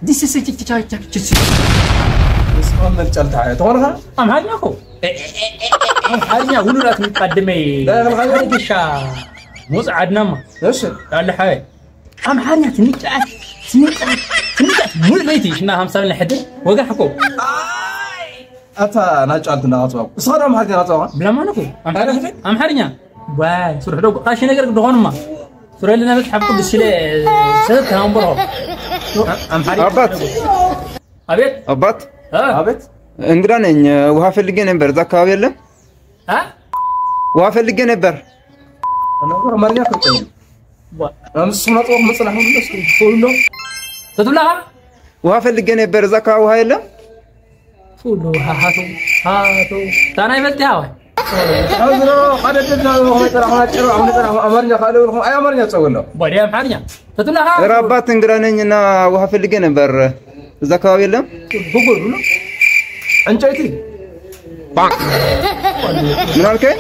ዲስስችቻቻችስ እስማመል ጨልታ ተኾንኻ ኣምሓርኛ እኮ ኣምሓርኛ ውሉዳት የሚቀድመይ ዳያኽልኻ ሻ ሞፅ ዓድናማ እሺ ዳለ ሓበይ ኣምሓርኛ ትንጫት ትንጫት ትንጫት ሙሉ ለይቲ ሽና ሃምሳ ብለ ሕድር ወጋሕ እኮ ኣታ ናጫልቲ እናቐፅዋ እስኻ ዶ ኣምሓርኛ ቐፅዋኻ ብለማን እኮ ኣምሓርኛ ኣምሓርኛ ዋይ ስሩሕ ዶ ቃሺ ነገር ድኾንማ ሱረልና መፅሓፍ ቅዱስ ስለ ሰብ ተሃንበሮ ኣምሓርኛ አባት አቤት አባት እ? ኣቤት እንግዳ ነኝ። ውሃ ፈልጌ ነበር። እዛ አካባቢ የለም። እ? ውሃ ፈልጌ ነበር። ነገር ኣማርኛ ከጠ ዋ- ኣምስና ጦር መፅናሕ መለስ ሁሉ ተትብላኻ ውሃ ፈልጌ ነበር። እዛ አካባቢ ውሃ የለም። ፉሉ ሃሃቱ ሃቱ ታና ይፈልጥ ያወ ሐዝሮ ሓደ ደና ሆይ ተራ ሆና ጭሮ አሁን ተራ አማርኛ ካለ ወልኩም አይ አማርኛ ጸወሎ ቦዲ ኣምሓርኛ ተትብላኻ ኧረ አባት እንግዳ ነኝ እና ውሃ ፈልጌ ነበር። እዛ አካባቢ የለም። ጉጉል ብሎ ዕንጨይቲ ምን አልከኝ?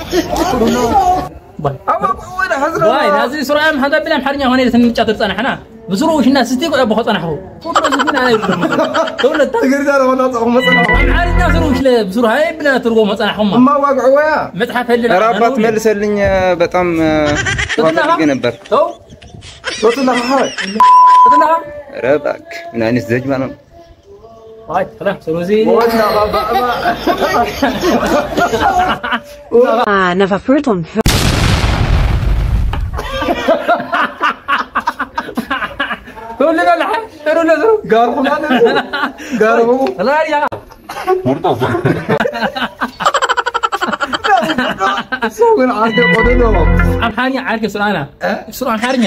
አባ ቆወደ ሐዝሮ ዋይ ናዚ ሱራም ሓንታ ቢል ኣምሓርኛ ሆነ ትንጫ ትርጻና ሓና ብስሩ ሽና ስቲ ቆ ቦኸ ጸናሑ ኩሉ ዝግና ናይ ተውለታ ትግርኛ ለሆና ጸኹ መጽና ኣምሓርኛ ስሩ ሽለ ብስሩ ሃይ ብለ ትርጎ መጸናኹማ እማ ዋግዕወያ መጽሓፍ ሄልና ኧረ አባት መልሰልኝ። በጣም ውሃ ፈልጌ ነበር። ተው ወትላ ሐ ተትላ ኧረ እባክህ ምን አይነት ዘጅባ ነው? ዋይ ተላ ስለዚ ወና ባባ Ah, never fruit on ኩሉ ለላ ተሩ ለሩ ጋርኹም አለ ጋርኹም ተላያ ሰውን አንተ ቆደዶ ኣምሓርኛ ዓርከ ሱራና ሱራ ኣምሓርኛ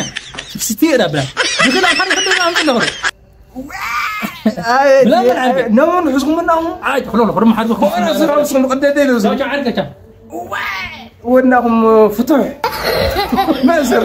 ስቲ ይረብላ ብግል ኣምሓርኛ ክደና ኣምጥለኹ ነውን ሕዝኩም እናኹም ዓይ ተኽሎ ለኹ ድማ ሓርዞ ኮነ ስራውስኩም ቀደደ ይለሱ ቻ ዓርከ ቻ ወናኹም ፍቱሕ መእሰር